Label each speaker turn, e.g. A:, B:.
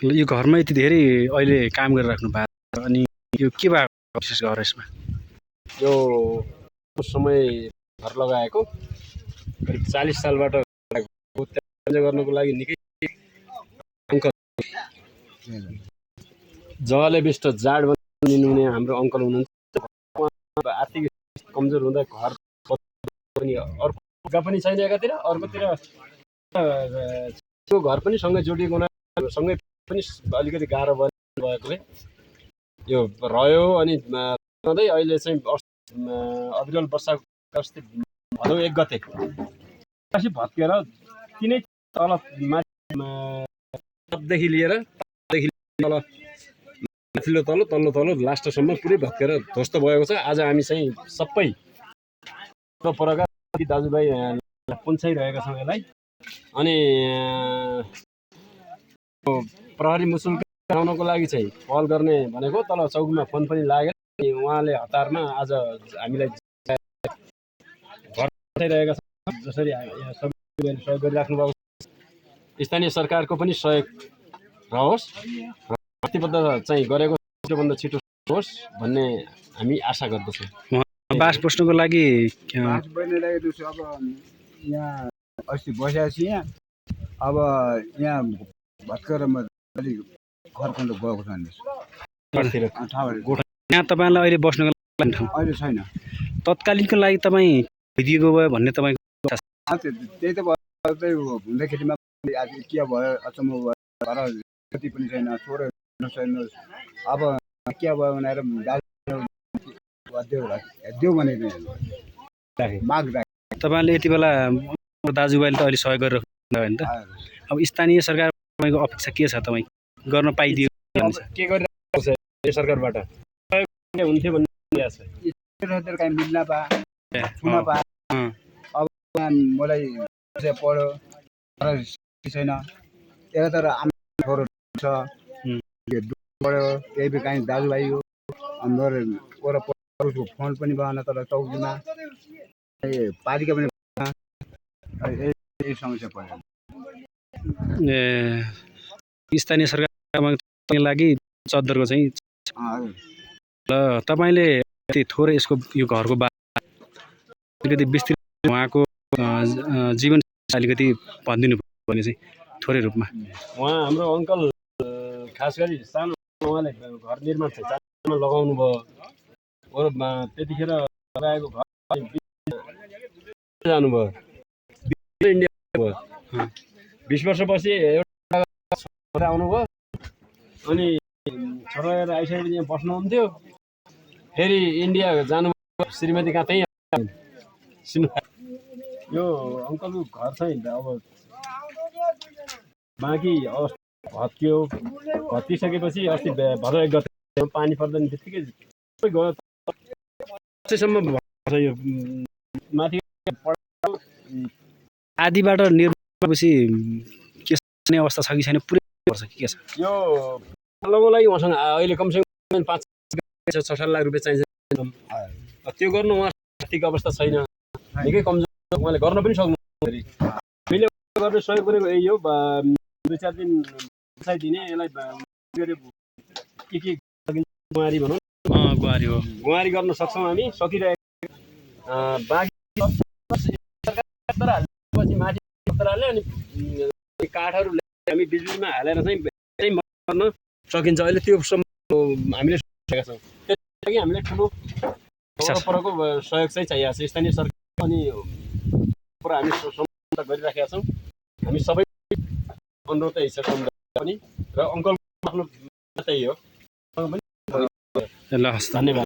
A: यो घरमा यति धेरै अहिले काम गरिराख्नु भएको छ अनि यो के भएको विशेष गरेर यसमा
B: यो समय घर लगाएको करिब 40 सालबाट गर्नको लागि निकै जवाले बिस्ट जाड बनिनुहुने हाम्रो अङ्कल हुनुहुन्छ। आर्थिक कमजोर हुँदा घर पनि अर्को जग्गा पनि छैन एकातिर, अर्कोतिर त्यो घर पनि सँगै जोडिएको हुनाले सँगै पनि अलिकति गाह्रो भएकोले यो रह्यो। अनि सधैँ अहिले चाहिँ अविरल वर्षाको अस्ति भदौ 1 गते भत्केर तिनै तल माथिदेखि लिएर तल माथिल्लो तल्लो लास्टसम्म पुरै भत्केर ध्वस्त भएको छ। आज हामी चाहिँ सबै परका दाजुभाइ पुन्छाइरहेका छौँ यसलाई। अनि प्रहरी मुसुल्क गराउनको लागि चाहिँ पहल गर्ने भनेको तल चौकीमा फोन पनि लागेर उहाँले हतारमा आज हामीलाई घर पठाइरहेका छन्। जसरी सबैले सहयोग गरिराख्नु भएको छ, स्थानीय सरकारको पनि सहयोग रहोस्, प्रतिबद्ध चाहिँ गरेको छिटोभन्दा छिटो होस् भन्ने हामी आशा गर्दछौँ।
A: बास बस्नुको लागि
C: अब यहाँ अस्ति बसेको छु यहाँ, अब यहाँ भत्केर म अलिक घर कन्द गएको छ।
A: यहाँ तपाईँलाई अहिले बस्नुको लागि ठाउँ
C: अहिले छैन।
A: तत्कालीनको लागि तपाईँ दिएको भयो भन्ने तपाईँ
C: त्यही त हुँदाखेरिमा आज के भयो अचम्म भयो, घर कति पनि छैन, छोरो छैन। अब के भयो भनेर देऊ भनेको माग राखे।
A: तपाईँले यति बेला दाजुभाइले त अहिले सहयोग गरिरहनु भयो नि त। अब स्थानीय सरकार तपाईँको अपेक्षा के छ, तपाईँ गर्न पाइदियो
B: के गरिरहेको छ सरकारबाट हुन्थ्यो भन्ने छ।
C: कहीँ मिल्न पा छुन पा। अब मलाई पढ्यो छैन, यतातिर आमा छोरो छ पढ्यो, त्यही कहीँ दाजुभाइ हो वरपरको फोन पनि भएन तर चौकीमा पालिका पनि समस्या पर्यो।
A: स्थानीय सरकारको लागि चद्दरको चाहिँ ल तपाईँले थोरै यसको यो घरको अलिकति विस्तृत उहाँको जीवन अलिकति भनिदिनु भने चाहिँ थोरै रूपमा।
B: उहाँ हाम्रो अङ्कल खास गरी सानो उहाँले घर निर्माण चाहिँ चालुमा लगाउनु भयो। त्यतिखेर लगाएको घर जानुभयो, इन्डिया भयो। 20 वर्षपछि एउटा आउनुभयो। अनि छोरा आइसकेपछि यहाँ बस्नुहुन्थ्यो, फेरि इन्डिया जानुभयो। श्रीमती कहाँ त्यहीँ यो अङ्कलको घर चाहिँ अब बाँकी भत्कियो। भत्किसकेपछि अस्ति भदौ 1 गते पानी पर्दैन बित्तिकै गयो। माथि
A: आदिबाट निर्माणपछि के अवस्था छ कि छैन, पुरै पर्छ के छ?
B: यो लगको लागि उहाँसँग अहिले कमसेकम 5-6 लाख रुपियाँ चाहिन्छ। त्यो गर्नु उहाँ आर्थिक अवस्था छैन, निकै कमजोर। उहाँले गर्न पनि सक्नुहुन्न। हामीले गर्ने सहयोग गरेको यही हो, 2-4 दिन दिने यसलाई के गुहारी भनौँ,
A: गुहारी हो,
B: गुहारी गर्न सक्छौँ हामी, सकिरहेको। बाँकी पछि माथि हाल्यो अनि काठहरू हामी बिजुलीमा हालेर चाहिँ गर्न सकिन्छ। अहिले त्यो हामीले सकेका छौँ। त्यसलाई हामीले ठुलो परको सहयोग चाहिँ चाहिएको छ स्थानीय सरकार। अनि पुरा हामी सम्झौता गरिराखेका छौँ। हामी सबै अनुरोध यही छ पनि, र अङ्कल आफ्नो त्यही हो।
A: ल हस्,
B: धन्यवाद।